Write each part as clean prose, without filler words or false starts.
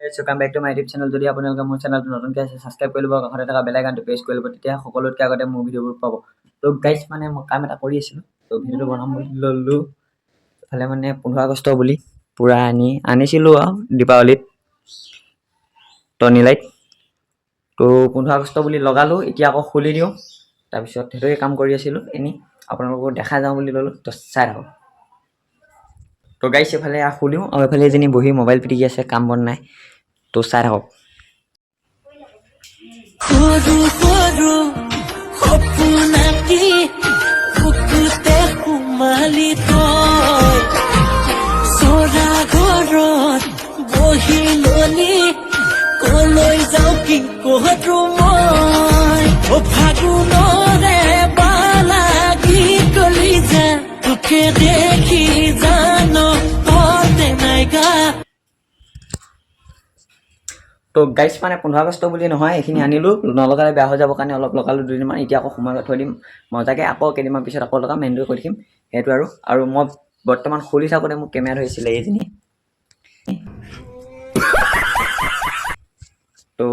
Welcome back to my YouTube channel. যদি আপোনালোকে মোৰ চেনেলটো নতুনকৈ আছে, ছাবস্ক্ৰাইব কৰি ল'ব, কাষতে থকা বেল আইকনটো প্ৰেছ কৰি ল'ব, তেতিয়া সকলোতকৈ আগতে মোৰ ভিডিঅ'বোৰ পাব। তো গাইজ, মানে মই কাম এটা কৰি আছিলোঁ, তো ভিডিঅ'টো বনাম বুলি ল'লোঁ। ইফালে মানে 15 আগষ্ট বুলি পূৰা আনিছিলোঁ আৰু দীপাৱলীত টৰ্নি লাইট। তো 15 আগষ্ট বুলি লগালোঁ, এতিয়া আকৌ খুলি দিওঁ। তাৰপিছত সেইটোকে কাম কৰি আছিলোঁ, এনেই আপোনালোকক দেখাই যাওঁ বুলি ল'লোঁ। তো চাই থাকক। তো গাইছ, এইফালে খুলিওঁ আৰু এইফালে এজনী বহি মোবাইল পিটিকি আছে, কাম বন নাই। তো চাই থাকক। সৰু সৰু সপোন আঁকি বুকুতে সোমালি তই, চৰা ঘৰত বহি ললি, কলৈ যাওঁ কি কৰো মই? অ ফাগুনৰে বালাগি কলিজা, তোকে দেখি জান ততে নাই গা। তো গাইছ, মানে 15 আগষ্ট বুলি নহয়, এইখিনি আনিলোঁ, নলগালে বেয়া হৈ যাব কাৰণে অলপ লগালোঁ দুদিনমান। এতিয়া আকৌ সোমাই থৈ দিম মজাকৈ, আকৌ কেইদিনমান পিছত আকৌ লগাম, এনেদৰে কৰি থাকিম সেইটো। আৰু মই বৰ্তমান খুলি থাকোঁতে মোক কেমেৰা ধৰিছিলে এইজনী। তো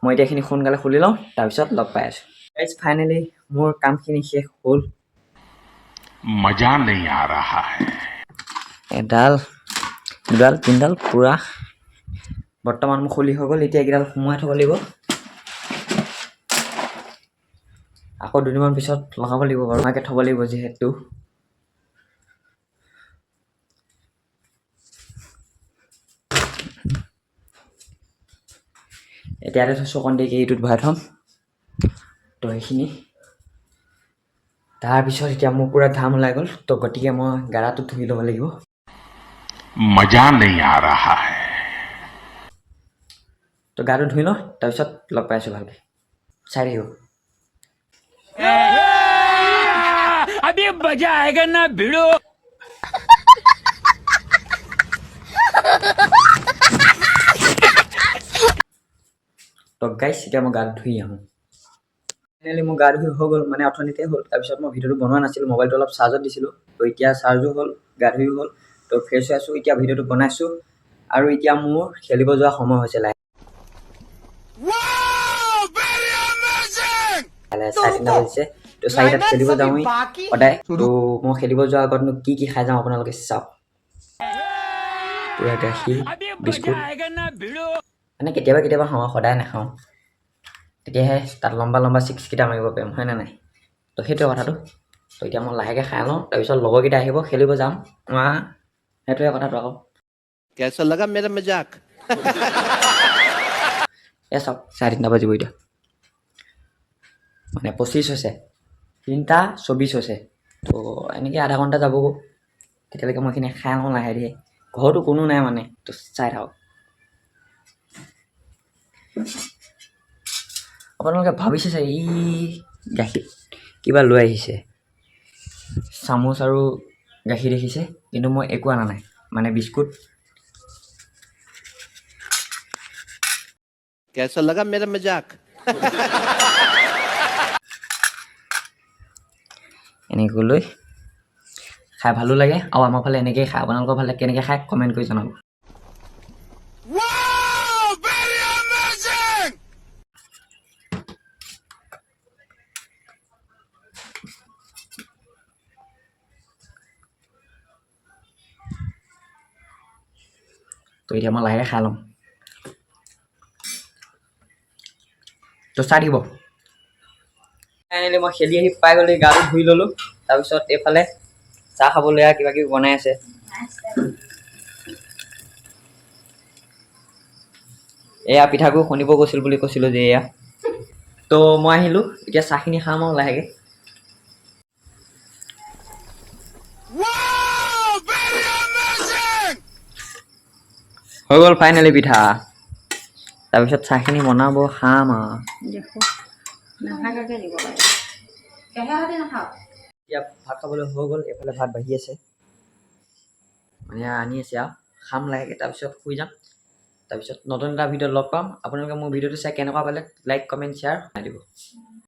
মই এতিয়া এইখিনি সোনকালে খুলি লওঁ, তাৰপিছত লগ পাই আছোঁ। গাইছ, ফাইনেলি মোৰ কামখিনি শেষ হ'ল। मजा नहीं आ रहा है। এডাল, দুডাল, তিনিডাল পূৰা বৰ্তমান মোৰ খুলি হৈ গ'ল। এতিয়া এইকেইডাল সোমোৱাই থ'ব লাগিব, আকৌ দুদিনমান পিছত লগাব লাগিব বাৰু, সোমাইকৈ থ'ব লাগিব যিহেতু। এতিয়া থৈছোঁ, অকণ দেৰিকৈ এইটোত ভৰাই থ'ম। তো সেইখিনি, তাৰপিছত এতিয়া মোৰ পূৰা ঘাম ওলাই গ'ল, তো গতিকে মই গাৰাটো ধুই ল'ব লাগিব। मजा नहीं आ रहा है। তো গাটো ধুই লওঁ, তাৰপিছত লগ পাই আছোঁ, ভালকৈ চাই থাকিব। अभी मजा आएगा ना भिड़ो। তো গাইছ, এতিয়া মই গাটো ধুই আহোঁ। ফাইনেলি মোৰ গা ধুই হৈ গ'ল, মানে অথনিতে হ'ল। তাৰপিছত মই ভিডিঅ'টো বনোৱা নাছিলোঁ, মোবাইলটো অলপ চাৰ্জত দিছিলোঁ। তো এতিয়া চাৰ্জো হ'ল, গা ধুইও হ'ল, তো ফ্ৰেছ হৈ আছোঁ। এতিয়া ভিডিঅ'টো বনাইছোঁ আৰু এতিয়া মোৰ খেলিব যোৱা সময় হৈছে। লাহে লাহে 3:30 বাজিছে, তো 4টাত খেলিব যাওঁৱেই সদায়। তো মই খেলিব যোৱাৰ আগতনো কি কি খাই যাওঁ আপোনালোকে চাওক। পূৰা গাখীৰ, বিস্কুট, মানে কেতিয়াবা কেতিয়াবা খাওঁ, সদায় নাখাওঁ। তেতিয়াহে তাত লম্বা লম্বা ছিক্সকেইটা মাৰিব পাৰিম, হয়নে নাই? তো সেইটোৱে কথাটো। তো এতিয়া মই লাহেকৈ খাই লওঁ, তাৰপিছত লগৰকেইটা আহিব, খেলিব যাম। সেইটোৱে কথাটো আকৌ। कैसा लगा मेरा मजाक? এ চাওক, 3:30 বাজিব এতিয়া, মানে 25 হৈছে, 3:24 হৈছে। তো এনেকৈ আধা ঘণ্টা যাবগৈ, তেতিয়ালৈকে মই এইখিনি খাই লওঁ লাহে ধীৰে। ঘৰতো কোনো নাই মানে। তো চাই থাকক। আপোনালোকে ভাবিছে চাগে ই গাখীৰ কিবা লৈ আহিছে, চামুচ আৰু গাখীৰ দেখিছে, কিন্তু মই একো অনা নাই, মানে বিস্কুট। कैसा लगा मेरा मजाक? এনেকৈ লৈ খাই ভালো লাগে আৰু আমাৰ ফালে এনেকৈয়ে খায়। আপোনালোকৰ ফালে কেনেকৈ খায় কমেণ্ট কৰি জনাব। তো এতিয়া মই লাহেকৈ খাই ল'ম, তো চাই থাকিব। ফাইনেলি মই খেলি আহি পাই গ'লো, গাটো ধুই ল'লোঁ। তাৰপিছত এইফালে চাহ খাবলৈ কিবা কিবি বনাই আছে। এয়া পিঠাগুড়ি খুন্দিব গৈছিল বুলি কৈছিলোঁ যে এয়া। তো মই আহিলোঁ, এতিয়া চাহখিনি খাম আৰু লাহেকৈ। হৈ গ'ল ফাইনেলি পিঠা। তাৰপিছত চাহখিনি বনাব, খাম আৰু। এতিয়া ভাত খাবলৈ হৈ গ'ল। এইফালে ভাত বাঢ়ি আছে, মানে আনি আছে আৰু খাম লাহেকৈ, তাৰপিছত শুই যাম। তাৰপিছত নতুন এটা ভিডিঅ'ত লগ পাম। আপোনালোকে মোৰ ভিডিঅ'টো চাই কেনেকুৱা পালে লাইক, কমেণ্ট, শ্বেয়াৰ দিব।